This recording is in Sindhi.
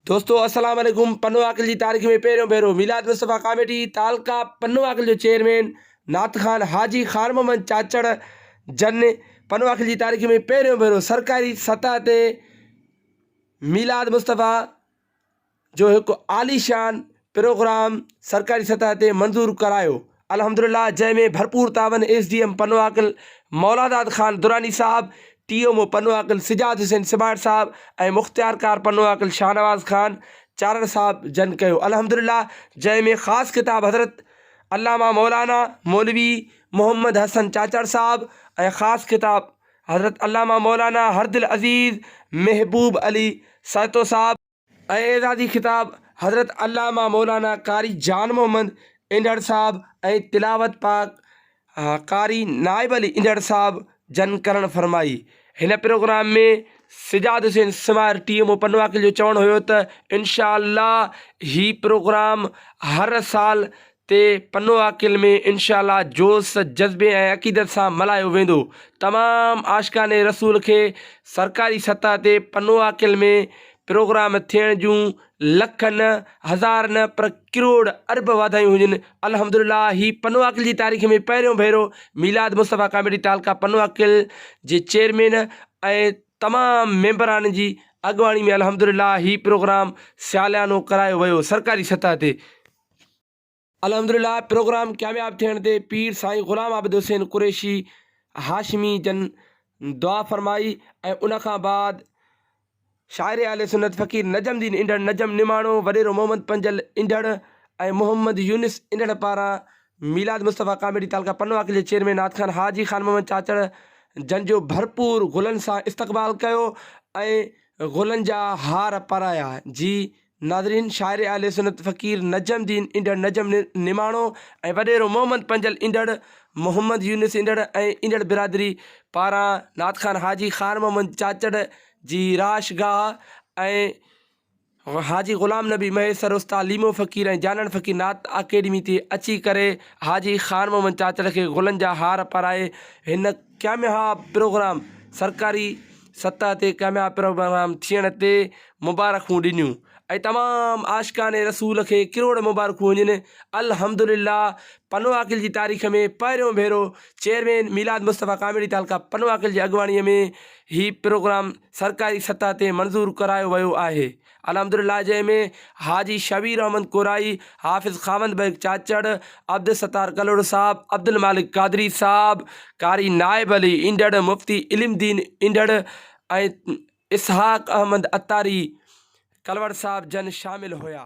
دوستو السلام عليڪم پنوعاقل جي تاريخ ۾ پهريون ڀيرو ميلاد مصطفيٰ ڪاميٽي تعلقه پنوعاقل جو چيئرمين نعت خان حاجي خان محمد چاچڙ جن پنوعاقل جي تاريخ ۾ پهريون ڀيرو سرڪاري سطح تي ميلاد مصطفيٰ جو هڪ عاليشان پروگرام سرڪاري سطح تي منظور ڪرايو الحمدلله جنهن ۾ ڀرپور تعاون S D M Pano Aqil Mauladad Khan Durrani صاحب، T M O Pano Aqil Sajjad Hussain Samat صاحب ۽ مختيارڪار پنوعاقل شاهنواز خان چارڻ صاحب جن ڪيو الحمدلله جنهن ۾ خاص خطاب حضرت علامه مولانا مولوي محمد حسن چاچڙ صاحب ۽ خاص خطاب حضرت علامه مولانا هردلعزيز محبوب علي سهتو صاحب ۽ اعزازي خطاب حضرت علامه مولانا قاري جان محمد انڍڙ صاحب ۽ تلاوت پاڪ قاري نائب علي انڍڙ صاحب جن ڪرڻ فرمائي. هن programme ۾ Sajjad Hussain Samar T M O Pano Aqil جو چوڻ هيو ته انشاء الله هي پروگرام هر سال تي پنوعاقل ۾ انشاء الله جوش، جذبي ۽ عقيدت سان ملهايو ويندو. تمام عاشقان رسول کي سرڪاري سطح تي پنوعاقل ۾ پروگرام ٿيڻ جون لک نه، هزار نه پر ڪروڙ ارب واڌايون هجن. الحمدلله هي پنوعاقل جي تاريخ ۾ پهريون ڀيرو ميلاد مصطفيٰ ڪاميٽي تعلقه پنوعاقل جي چيئرمين ۽ تمام ميمبران جي اڳواڻي ۾ الحمدلله هي پروگرام ساليانو ڪرايو ويو سرڪاري سطح تي. الحمدلله پروگرام ڪامياب ٿيڻ تي پير سائين غلام عابد حسين قريشي هاشمي جن دعا فرمائي ۽ ان کان بعد شاعر اهل سنت فقير نجم الدين انڍڙ نجم نماڻو وڏيرو محمد پنجل انڍڙ ۽ محمد يونس انڍڙ پاران ميلاد مصطفيٰ ڪاميٽي تعلقه پنوعاقل جي چيئرمين نعت خان حاجي خان محمد چاچڙ جن جو ڀرپور گلن سان استقبال ڪيو ۽ گلن جا هار پارايا جي ناظرين شاعر اهل سنت فقير نجم الدين انڍڙ نجم نماڻو ۽ وڏيرو محمد پنجل انڍڙ محمد يونس انڍڙ ۽ انڍڙ برادري پاران نعت خان حاجي خان محمد چاچڙ جي رهائش گاهه ۽ حاجي غلام نبي مهيسر استاد ليمو فقير ۽ جانڻ فقير نعت اڪيڊمي تي اچي ڪري حاجي خان محمد چاچڙ کي گلن جا هار پارائي هن ڪامياب پروگرام سرڪاري سطح تي ڪامياب پروگرام ٿيڻ تي مبارڪون ڏنيون ۽ تمام عاشقان رسول کي ڪروڙ مبارڪون هجن الحمدلله پنوعاقل جي تاريخ ۾ پهريون ڀيرو چيئرمين ميلاد مصطفيٰ ڪاميڙي تعلقه پنوعاقل جي اڳواڻي ۾ هي پروگرام سرڪاري سطح تي منظور ڪرايو ويو آهي الحمدلله جنهن ۾ حاجي شبير احمد ڪورائي، حافظ خاوند بيگ چاچڙ، عبدالستار ڪلهوڙو صاحب، عبدالمالڪ قادري صاحب، قاري نائب علي انڍڙ، مفتي علم الدين انڍڙ ۽ اسحاق احمد عطاري ڪلوڙ صاحب جن شامل هيا.